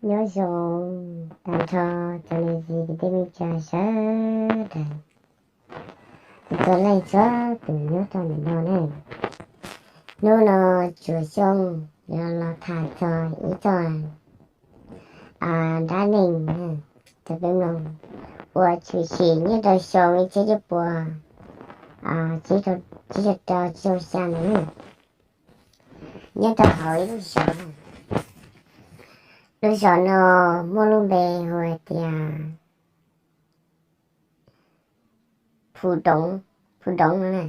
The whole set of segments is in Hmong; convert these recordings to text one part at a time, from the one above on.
Nyob zoo tag nrho cov niam txiv kwv tij neej tsa sawv daws, txhua leej txhua tus nyob rau ntawm no ne. Hnub no Tsuas Xyooj yuav los tham txog ib txoj dab neeg rau peb mloog, uas tshwm sim nyob rau xyoo ib txhiab cuaj pua tsib caug rau tsib caug xya no, nyob rau hauv ib lub zos. Lub zos no muaj lub npe hu hais tias Phu Doov, Phu Doov no,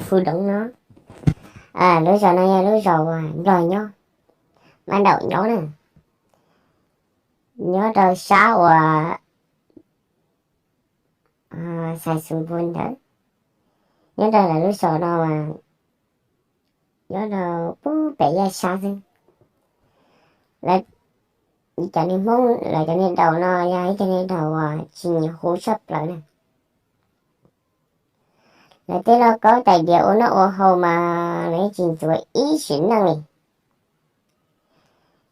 Phu Doov no. Lub zos no yog lub zos uas Nplog nyob, Mab Daum nyob na, nyob rau sab uas Xais Xus Npus ntawd, nyob rau lawv lub zos no as, nyob rau pub pem yaj sab xwb. Lawv, cov niag Hmoob, lawv cov niag daus no yog ib cov niag daus uas tsis nyiam hu tshaj plaws na. Lawv tej lauj kaub tais diav ua noj ua haus mas lawv tsis ntxuav ib sim neej li.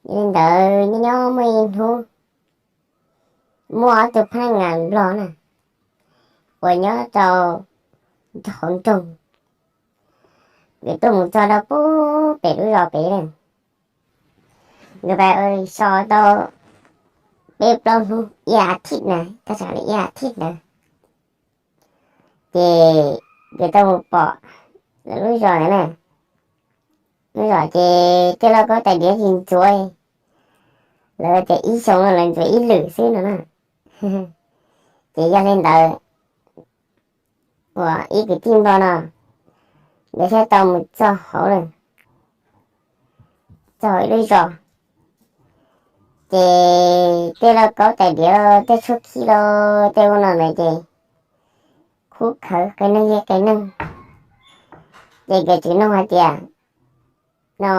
Yog li ntawd nyob nyob muaj ib hnub, muaj ob tug phab ngas Nplog na, uas nyob rau hauv nroog, nkawd tuaj mus txog rau pub pem lub zos pem na. Nkawd pais so tau peb plaub hnub, ib a thij na, thaj tsam li ib a thij ntawd, ces nkawd tau mus pom lawv lub zos ntawd na. Lub zos ces tej lauj kaub tais diav tsis ntxuav, lawv tias ib xyoo no lawv ntxuav ib lwm xwb no na. Ces yog li ntawd, uas ib kwv tij Nplog no, nkawd thiaj tau mus txog hauv lawm, txog hauv ib lub zos, ces tej lauj kaub tais diav, tej tshuab khib los tej ub no ntawd ces khub khawv qee neeg li qee neeg. Ces nkawd tseem nug hais tias, no,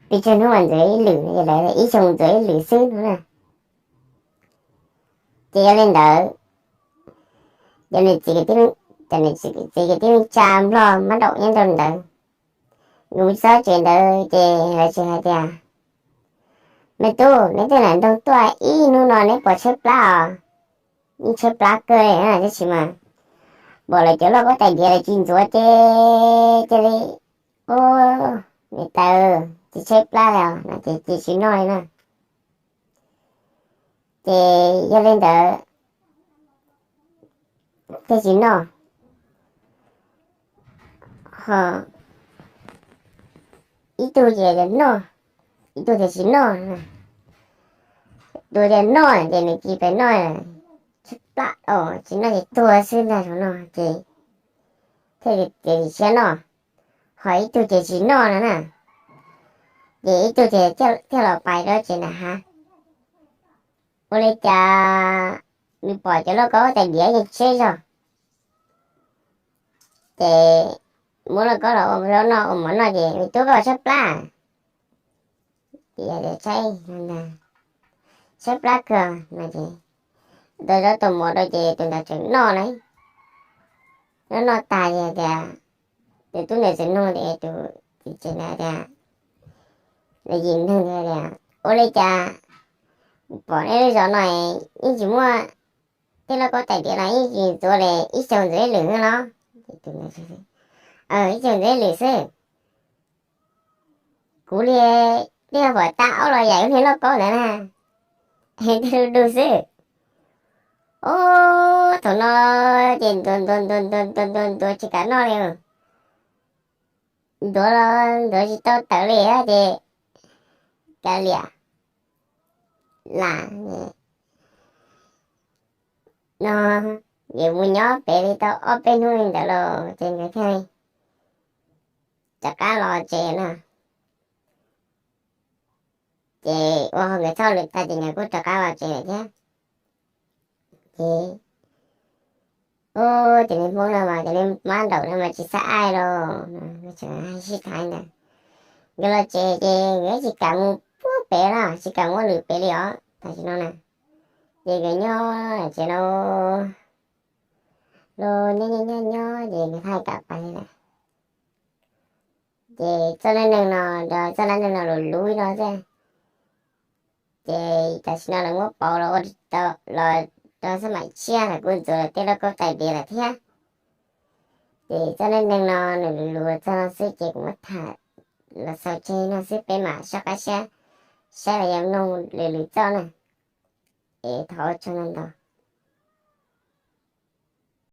pes tsawg hnub mas ntxuav ib lwm? Lawv tias ib xyoo ntxuav ib lwm xwb no na. Ces yog li ntawd, cov niam txiv kwv tij neej tsa Nplog Mab Daum nyob rau ntawd, nkawd mus txog tsev ntawd ces lawv tseem hais tias, me tub, neb twb nram nroog tuaj ib hnub no neb puas tshaib plab os? Yeej tshaib plab kawg li na, tab sis mas pom lawv cov lauj kaub tais diav lawv tsis ntxuav ces cia li, ub, niam tais, tsis tshaib plab li os no ces cia tsis noj li na. Ces yog li ntawd, thiaj tsis noj. Ho ib tug ces noj, ib tug tias tsis noj, tus tias noj ces nws cia li noj, tshaib plab os, tsis noj ces tuag xwb ntag no ces thiaj tias tsis noj. Ho ib tug ces tsis noj no na, ces ib tug ces thiaj los pais rau tsev ntawd hais, ua li cas nws pom cov lauj kaub tais diav yeej tseb zog, ces muab lauj kaub los ua zaub noj ua mov noj ces me tub, koj tshaib plab? Ces yog tias tshaib, tshaib plab kawg no ces tua zaub tua mov rau ces tus ntawd tseem noj na. Noj noj tag ces tias, tus tub ntawd txawm nug tias, tus txiv tsev ntawd tias, nws yim neeg tias, ua li cas pom nej lub zos no yeej tsis muaj, tej lauj kaub tais diav no yeej tsis ntxuav li, ib xyoos ntxuav ib lwm no los? Ib xyoos ntxuav ib lwm xwb. Kuv li, nej pom tau ob los yam ib niag lauj kaub ntawd na, tej du du xwb. Ub, thaum no ces ntuav ntuav ntuav ntuav ntuav ntuav tsis kam noj li. Ntuav los ntuav tsis tau tawm li ces kav liam, lam no, ces mus nyob pem li tau ob peb hnub li ntawd los ces nkawd thiaj li rov qab los tsev na. Ces ua nkawd txoj lwm tag ces nkawd kuj rov qab los tsev lawm thiab. Ces, ub, cov niag Hmoob no mas, cov niag Mab Daum no mas tsis xav aib los, sib tham ntawd. Nkawd los tsev ces nkawd tsis kam mus puag pem los tsis kam mus ua lwm pem li os tam sim no na. Ces nkawd nyob tsev no, los nyob nyob nyob nyob ces nkawd thiaj kam pais li lawm. Ces txoj dab neeg no, txoj dab neeg no luv luv no xwb. Ces tam sim no lawv muab pauv los ua tau los rau xab maim tshiab, thaum kuv ntxuav lawv tej lauj kaub tais diav lawm thiab. Ces txoj neej neeg no nws lus lus txog no xwb ces kuv muab tham los xaus tseg no xwb, peb mam soj qab siab saib los yog mloog lwm lwm txoj na. Es thov ua tsaug ntau ntau.